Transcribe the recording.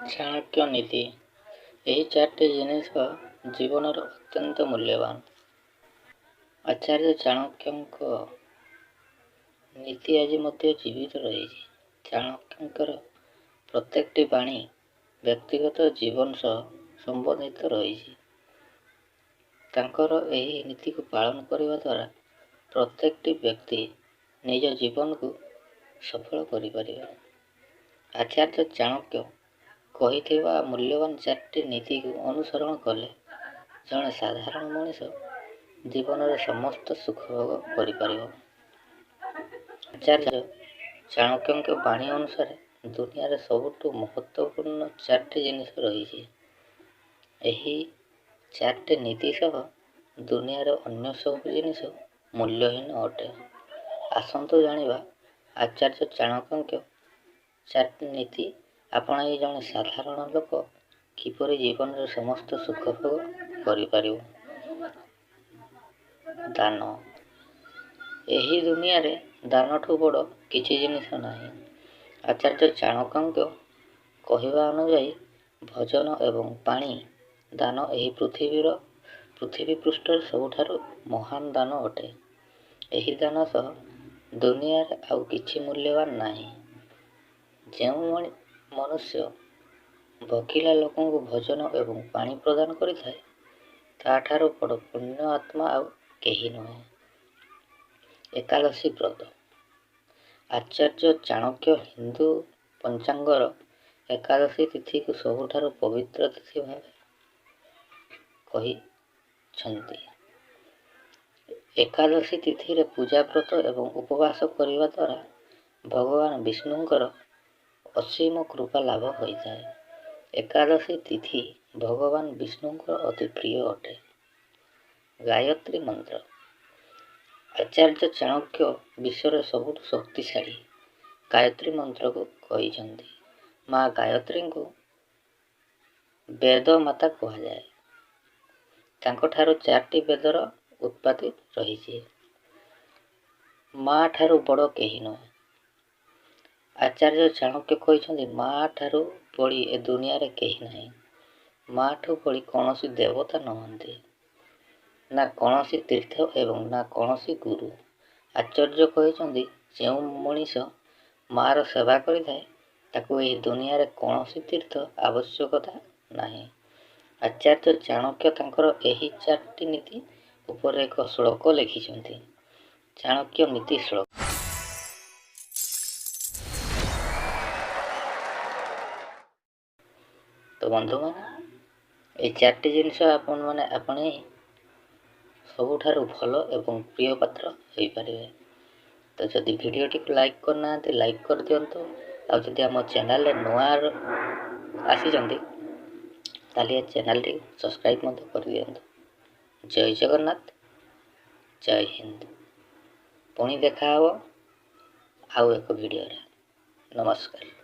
ଚାଣକ୍ୟ ନୀତି। ଏହି ଚାରିଟି ଜିନିଷ ଜୀବନର ଅତ୍ୟନ୍ତ ମୂଲ୍ୟବାନ। ଆଚାର୍ଯ୍ୟ ଚାଣକ୍ୟଙ୍କ ନୀତି ଆଜି ମଧ୍ୟ ଜୀବିତ ରହିଛି। ଚାଣକ୍ୟଙ୍କର ପ୍ରତ୍ୟେକଟି ବାଣୀ ବ୍ୟକ୍ତିଗତ ଜୀବନ ସହ ସମ୍ବନ୍ଧିତ ରହିଛି। ତାଙ୍କର ଏହି ନୀତିକୁ ପାଳନ କରିବା ଦ୍ୱାରା ପ୍ରତ୍ୟେକଟି ବ୍ୟକ୍ତି ନିଜ ଜୀବନକୁ ସଫଳ କରିପାରିବେ। ଆଚାର୍ଯ୍ୟ ଚାଣକ୍ୟ କହିଥିବା ମୂଲ୍ୟବାନ ଚାରିଟି ନୀତିକୁ ଅନୁସରଣ କଲେ ଜଣେ ସାଧାରଣ ମଣିଷ ଜୀବନରେ ସମସ୍ତ ସୁଖ ଭୋଗ କରିପାରିବ। ଆଚାର୍ଯ୍ୟ ଚାଣକ୍ୟଙ୍କ ବାଣୀ ଅନୁସାରେ ଦୁନିଆରେ ସବୁଠୁ ମହତ୍ତ୍ୱପୂର୍ଣ୍ଣ ଚାରିଟି ଜିନିଷ ରହିଛି। ଏହି ଚାରିଟି ନୀତି ସହ ଦୁନିଆର ଅନ୍ୟ ସବୁ ଜିନିଷ ମୂଲ୍ୟହୀନ ଅଟେ। ଆସନ୍ତୁ ଜାଣିବା ଆଚାର୍ଯ୍ୟ ଚାଣକ୍ୟଙ୍କ ଚାରିଟି ନୀତି ଆପଣାଇ ଜଣେ ସାଧାରଣ ଲୋକ କିପରି ଜୀବନରେ ସମସ୍ତ ସୁଖ ଭୋଗ କରିପାରିବ। ଦାନ। ଏହି ଦୁନିଆରେ ଦାନଠୁ ବଡ଼ କିଛି ଜିନିଷ ନାହିଁ। ଆଚାର୍ଯ୍ୟ ଚାଣକ୍ୟଙ୍କ କହିବା ଅନୁଯାୟୀ ଭୋଜନ ଏବଂ ପାଣି ଦାନ ଏହି ପୃଥିବୀ ପୃଷ୍ଠରେ ସବୁଠାରୁ ମହାନ ଦାନ ଅଟେ। ଏହି ଦାନ ସହ ଦୁନିଆରେ ଆଉ କିଛି ମୂଲ୍ୟବାନ ନାହିଁ। ଯେଉଁ ମନୁଷ୍ୟ ଭୋକିଲା ଲୋକଙ୍କୁ ଭୋଜନ ଏବଂ ପାଣି ପ୍ରଦାନ କରିଥାଏ, ତା'ଠାରୁ ବଡ଼ ପୁଣ୍ୟ ଆତ୍ମା ଆଉ କେହି ନୁହେଁ। ଏକାଦଶୀ ବ୍ରତ। ଆଚାର୍ଯ୍ୟ ଚାଣକ୍ୟ ହିନ୍ଦୁ ପଞ୍ଚାଙ୍ଗର ଏକାଦଶୀ ତିଥିକୁ ସବୁଠାରୁ ପବିତ୍ର ତିଥି ଭାବେ କହିଛନ୍ତି। ଏକାଦଶୀ ତିଥିରେ ପୂଜା, ବ୍ରତ ଏବଂ ଉପବାସ କରିବା ଦ୍ୱାରା ଭଗବାନ ବିଷ୍ଣୁଙ୍କର ଅସୀମ କୃପା ଲାଭ ହୋଇଥାଏ। ଏକାଦଶୀ ତିଥି ଭଗବାନ ବିଷ୍ଣୁଙ୍କର ଅତି ପ୍ରିୟ ଅଟେ। ଗାୟତ୍ରୀ ମନ୍ତ୍ର। ଆଚାର୍ଯ୍ୟ ଚାଣକ୍ୟ ବିଶ୍ୱରେ ସବୁଠୁ ଶକ୍ତିଶାଳୀ ଗାୟତ୍ରୀ ମନ୍ତ୍ରକୁ କହିଛନ୍ତି। ମା ଗାୟତ୍ରୀଙ୍କୁ ବେଦ ମାତା କୁହାଯାଏ। ତାଙ୍କଠାରୁ ଚାରିଟି ବେଦର ଉତ୍ପତ୍ତି ରହିଛି। ମା ଠାରୁ ବଡ଼ କେହି ନୁହେଁ। ଆଚାର୍ଯ୍ୟ ଚାଣକ୍ୟ କହିଛନ୍ତି, ମା ଠାରୁ ବଳି ଏ ଦୁନିଆରେ କେହି ନାହିଁ। ମା ଠୁ ବଳି କୌଣସି ଦେବତା ନୁହନ୍ତି, ନା କୌଣସି ତୀର୍ଥ ଏବଂ ନା କୌଣସି ଗୁରୁ। ଆଚାର୍ଯ୍ୟ କହିଛନ୍ତି, ଯେଉଁ ମଣିଷ ମା'ର ସେବା କରିଥାଏ, ତାକୁ ଏହି ଦୁନିଆରେ କୌଣସି ତୀର୍ଥ ଆବଶ୍ୟକତା ନାହିଁ। ଆଚାର୍ଯ୍ୟ ଚାଣକ୍ୟ ତାଙ୍କର ଏହି ଚାରିଟି ନୀତି ଉପରେ ଏକ ଶ୍ଳୋକ ଲେଖିଛନ୍ତି, ଚାଣକ୍ୟ ନୀତି ଶ୍ଳୋକ। ତ ବନ୍ଧୁମାନେ, ଏଇ ଚାରିଟି ଜିନିଷ ଆପଣମାନେ ଆପଣେଇ ସବୁଠାରୁ ଭଲ ଏବଂ ପ୍ରିୟ ପାତ୍ର ହୋଇପାରିବେ। ତ ଯଦି ଭିଡ଼ିଓଟିକୁ ଲାଇକ୍ କରିନାହାନ୍ତି, ଲାଇକ୍ କରିଦିଅନ୍ତୁ। ଆଉ ଯଦି ଆମ ଚ୍ୟାନେଲରେ ନୂଆ ଆସିଛନ୍ତି, ତାହେଲେ ଏ ଚ୍ୟାନେଲଟିକୁ ସବସ୍କ୍ରାଇବ୍ ମଧ୍ୟ କରିଦିଅନ୍ତୁ। ଜୟ ଜଗନ୍ନାଥ, ଜୟ ହିନ୍ଦ। ପୁଣି ଦେଖାହେବ ଆଉ ଏକ ଭିଡ଼ିଓରେ। ନମସ୍କାର।